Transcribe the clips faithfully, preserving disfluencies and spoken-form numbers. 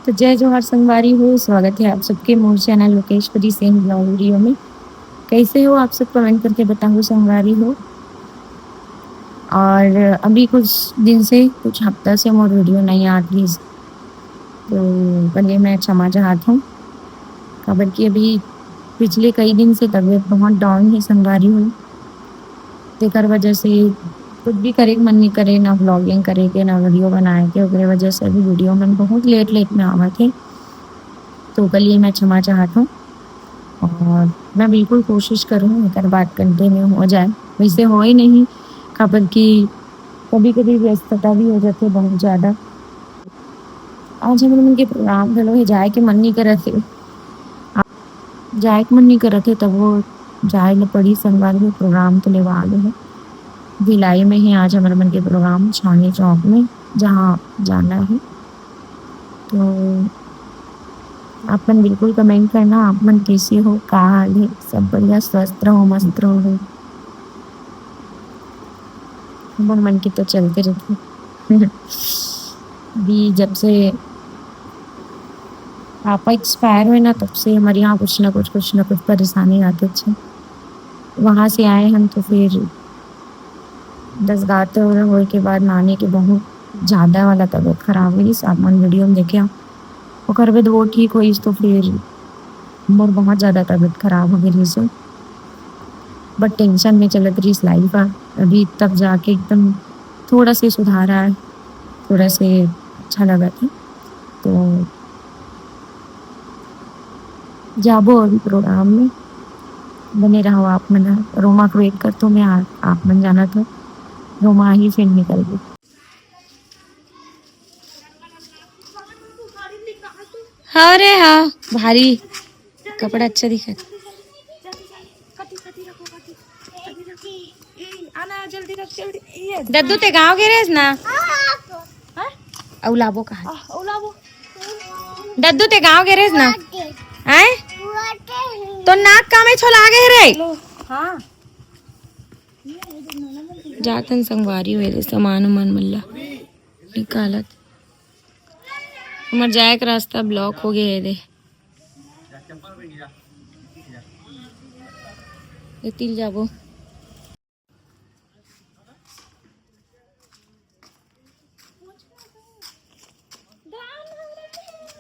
तो जय जोहार संगवारी हो, स्वागत है आप सबके मोर channel Lokeshwari Singh blog video में। कैसे हो आप सब, कमेंट करके बताओ संगवारी हो। और अभी कुछ दिन से, कुछ हफ्ता से मोर वीडियो नहीं आत रहिस, तो पहले मैं क्षमा चाहत हूँ, काबर कि अभी पिछले कई दिन से तबीयत बहुत डाउन है संगवारी हो, तेकर वजह से कुछ भी करे के मन नहीं करे, ना व्लॉगिंग करे के, ना वीडियो बनाए के। ओकरे वजह से अभी वीडियो मन बहुत लेट लेट में आवत है, तो ओकर लिए मैं क्षमा चाहत हूँ। और मैं बिल्कुल कोशिश करूँ एकर बाद कंटिन्यू हो जाए, वैसे हो ही नहीं, काबर कि कभी कभी व्यस्तता भी हो जाती है बहुत ज़्यादा। आज हमर मन के प्रोग्राम घलो हे, जाए के मन नहीं करत हे, जाए के मन नहीं करत हे, तब वो जाए ल पड़ी। संगवारी हो, प्रोग्राम तो लेवा आगे है, भिलाई में ही आज हमर मन के प्रोग्राम छावनी चौक में, जहाँ जाना है। तो आप मन बिल्कुल कमेंट करना, आप मन कैसे हो, का हाल है, सब बढ़िया, स्वस्थ रहो, मस्त रहो। हमर मन के तो चलते रहते। भी जब से पापा एक्सपायर हुए ना, तब से हमारे यहाँ कुछ ना कुछ, कुछ ना कुछ परेशानी आते। अच्छा, वहाँ से आए हम तो फिर दस ग्यारह होए के बाद नानी के बहुत ज़्यादा वाला तबीयत खराब हुई, आप मन वीडियो में देखे हो। ओकर बाद वो ठीक होइस तो फिर मोर बहुत ज़्यादा तबीयत खराब हो गई रहिस, बट टेंशन में चलत रहिस लाइफ। आ अभी तब जाके एकदम थोड़ा से सुधार आए, थोड़ा से अच्छा लगत हे। तो जाबो अभी प्रोग्राम में, बने रहो आप मन। रोमा को वेट करथो मैं, आ, आप मन जाना तो रोमा ही फिर निकलबो। हाँ रे हाँ, भारी कपड़ा अच्छा दिखत। आना जल्दी रख, जल्दी। ये दद्दू, ते गाँव गे रेस ना? हाँ? अउ लाबो कहा? आ, अउ लाबो। दद्दू, ते गाँव गे रेस ना? आए? तो नाक कामे छोला आगे रे? लो, हाँ। जातन संगवारी हुए रे, सामान उमान मन ला निकालत। हमर जाए के रास्ता ब्लॉक हो गए हे रे। एती ल जाबो।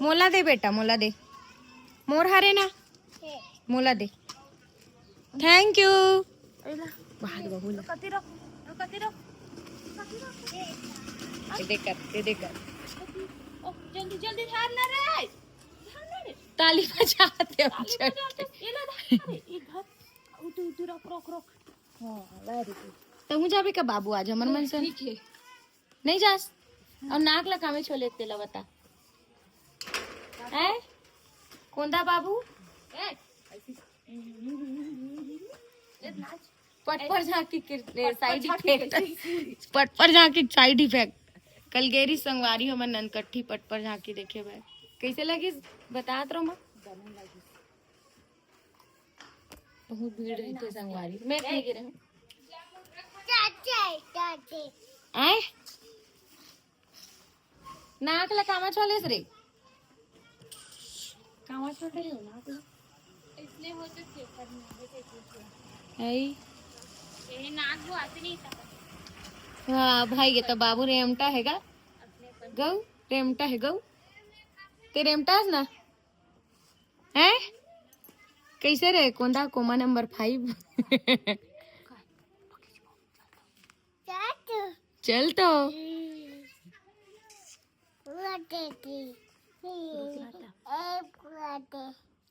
मोला दे बेटा, मोला दे। मोर हरे ना, मोला दे। Thank you. बाहर बहू ला। कति रख, कति रख, कति रख। ये दे कर, ये दे कर। ओ, जल्दी, जल्दी धार ना रे। धार ना रे। ताली बजाते हो ताली बजाते। ये ला धार रे, ये धर। उ तू, तू रख, रख, रख। हाँ, very good। तहूँ जाबे का बाबू आज हमर मन संग? ठीक है। नहीं जास? अउ नाक ला कामे छोले तेला बता। हैं? कोंदा बाबू? ए, ऐसी पटपर झांकी के साइड इफेक्ट। पटपर झांकी साइड इफेक्ट। कल गेरी संगवारी हमर ननकट्ठी पटपर झांकी देखे बर। कैसे लगिस? बतात रहो माँ। बहुत भीड़ रहिथे संगवारी। मैं नहीं गिरे हूँ। आए? नाक ला कामा छोलेस रे? कामा छोले हो नाक ला? इसने वो जो पेपर में आगे से पूछ लिया। आई। ये नाक वो आते नहीं था। हाँ, भाई, ये तो बाबू रेमटा हैगा। गऊ, रेमटा है गऊ। ते रेमटा हस ना? हैं? कैसे रे? कोंदा कोमा नंबर फाइव। चल तो।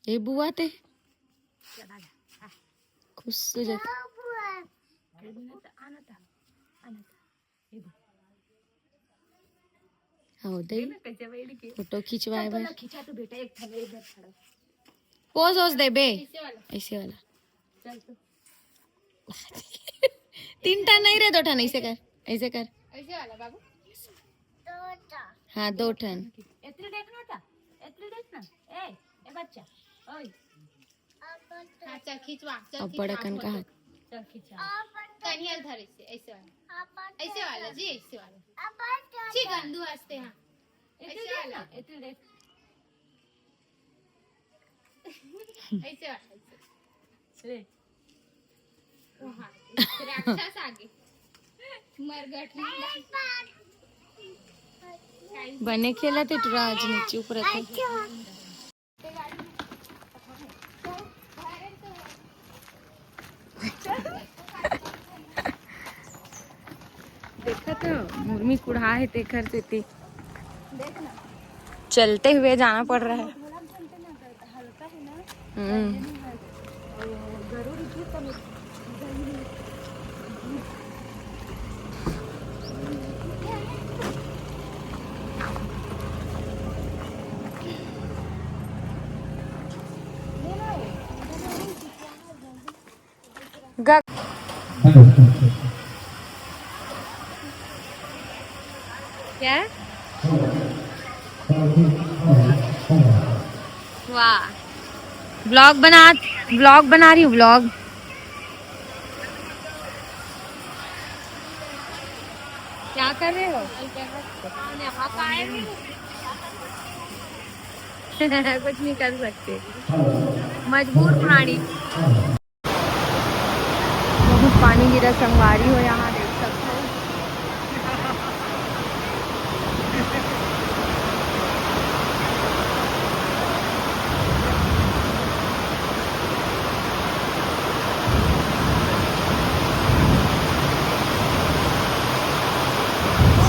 ए बुआ ते। खुश हो जा। हाँ, दे। कैसे बैठ के? फोटो खिंचवाए तो बर। खींचा तो बेटा, एक ठन इधर खड़ा। पोज वोज दे बे। ऐसे वाला। ऐसे वाला। चल तो। तीन ठन नहीं रे, दो ठन। ऐसे कर, ऐसे कर। ऐसे वाला बाबू। हाँ, दो ठन। इतने देख ना बेटा, इतने देख ना। ए, ए बच्चा, ओए। हाँ, चल खिंचवा, चल अब खिंचवा, बड़ा कन का फोटो। हाथ। चल खिंचवा। कनिया धर ऐसे, ऐसे वाला। ऐसे वाला जी, ऐसे वाला। जी गंदू हंसते हैं। ऐसे वाला। इतने देख। ऐसे वाला, ऐसे। ले। वहाँ, राक्षस आगे। मरगट। बने खेलत हे टुरा आज नीचे ऊपर के। देखा तो मुर्मी कुढ़ा हे तेखर सेती चलते हुए जाना पड़ रहा है। हम्म। गग क्या? वाह, ब्लॉग बना, ब्लॉग बना रही हूँ, ब्लॉग। क्या कर रहे हो? कुछ नहीं कर सकते, मजबूर प्राणी। बहुत पानी गिरा संगवारी हो, यहाँ देख सकते हो।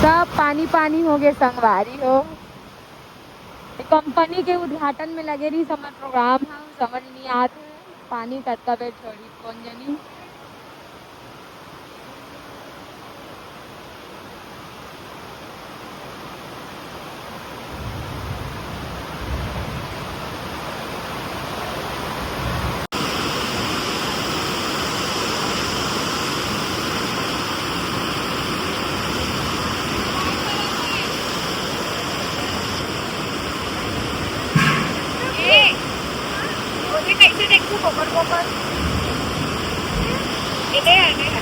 सब पानी पानी हो गए संगवारी हो। कंपनी के उद्घाटन में लगे रही हमर प्रोग्राम ह, समझ नहीं आत हे पानी कतका बेर छोड़ी कौन जनी। ए, ओके, कैसे देखू? पकड़, पकड़। ये ले, ये ले।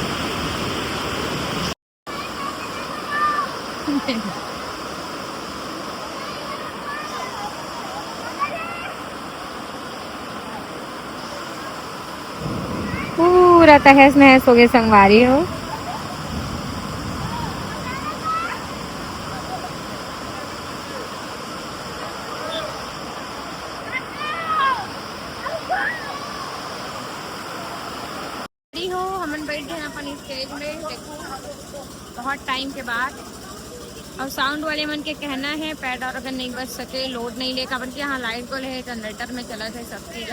पूरा तहस नहस हो गए संगवारी हो। हो, हमन बैठ गए अपन स्टेज में, देखो बहुत टाइम के बाद। और साउंड वाले मन के कहना है पैड और अगर नहीं बज सके, लोड नहीं ले, काबर कि यहाँ लाइट गोल है, जनरेटर में चला है सब चीज।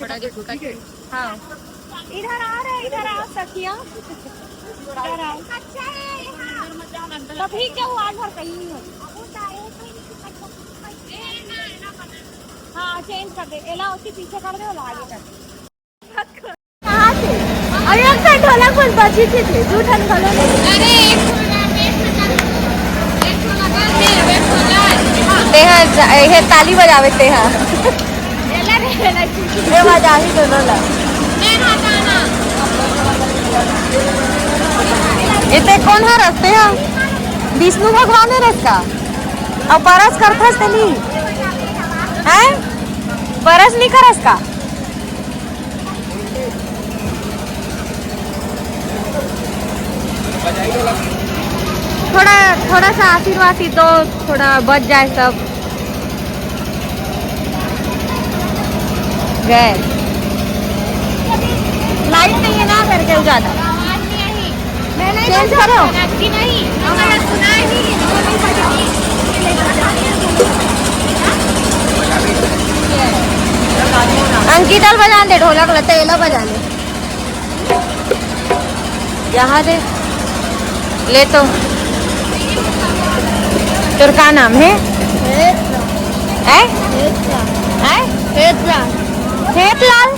बड़ा दिक्कत है। हाँ, इधर आ रहे, इधर आ सखिया, इधर आओ। तभी क्या हुआ, आज भर कहीं हो। हाँ, चेंज कर दे, एला उसके पीछे कर दे, ओला आगे कर दे। कहाँ से? अरे, एक साइड ढोलक बस बजी थी, थी, दू ठन घलो नहीं। अरे, एक ढोलक, एक ढोलक, एक ढोलक, एक ढोलक। तेहा जा-, हे ताली बजावे तेहा। एला रे, एला। ए बजाही दोनों ला। मैं हटाना। एते कौन हा रस्ते हा? विष्णु भगवान हे रस्ता। अब बरस करथस ते नहीं? हैं? बरस नहीं करस का? थोड़ा, थोड़ा सा आशीर्वाद ही दो, थोड़ा बच जाए सब। गए। लाइट नहीं है ना घर के उजाला। चेंज करो। अंकिता ल बजान दे ढोलक ल, तेला बजा ले। यहाँ दे। ले तो। तोर का नाम है? हैं? हैं? हेतलाल। हेतलाल।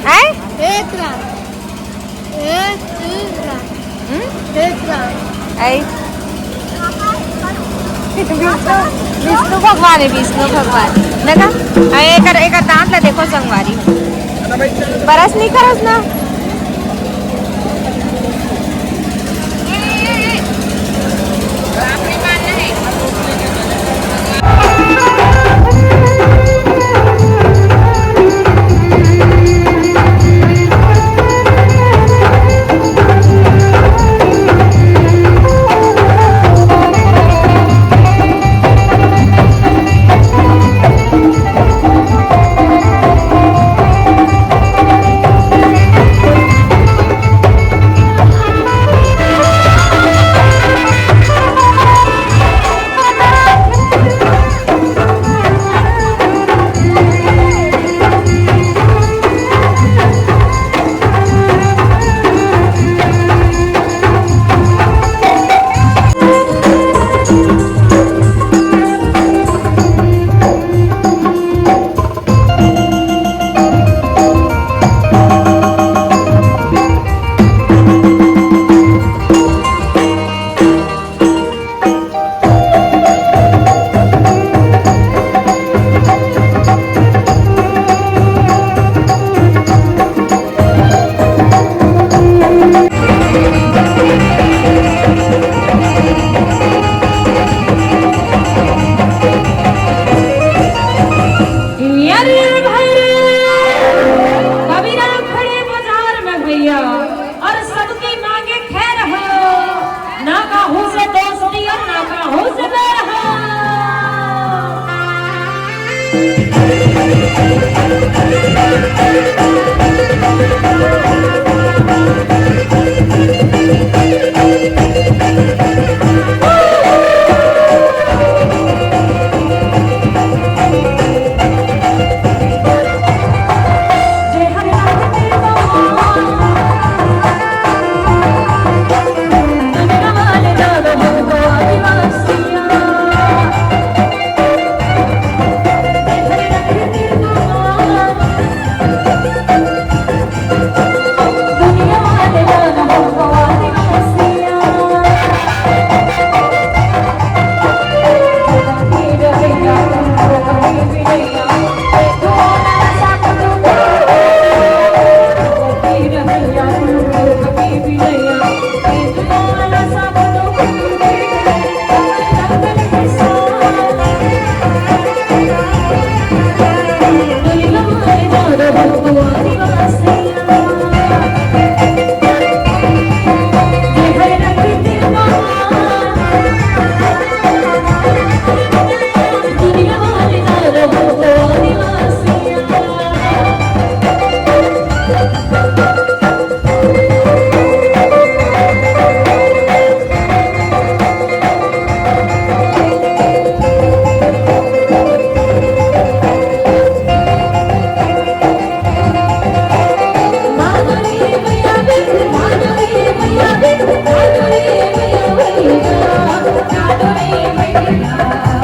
हैं? हेतलाल। हम्म? हेतलाल। आई। विष्णु, विष्णु भगवान है, विष्णु भगवान। देखा? आ, एकर, एकर दांत ला देखो संगवारी। बरस नहीं करस ना।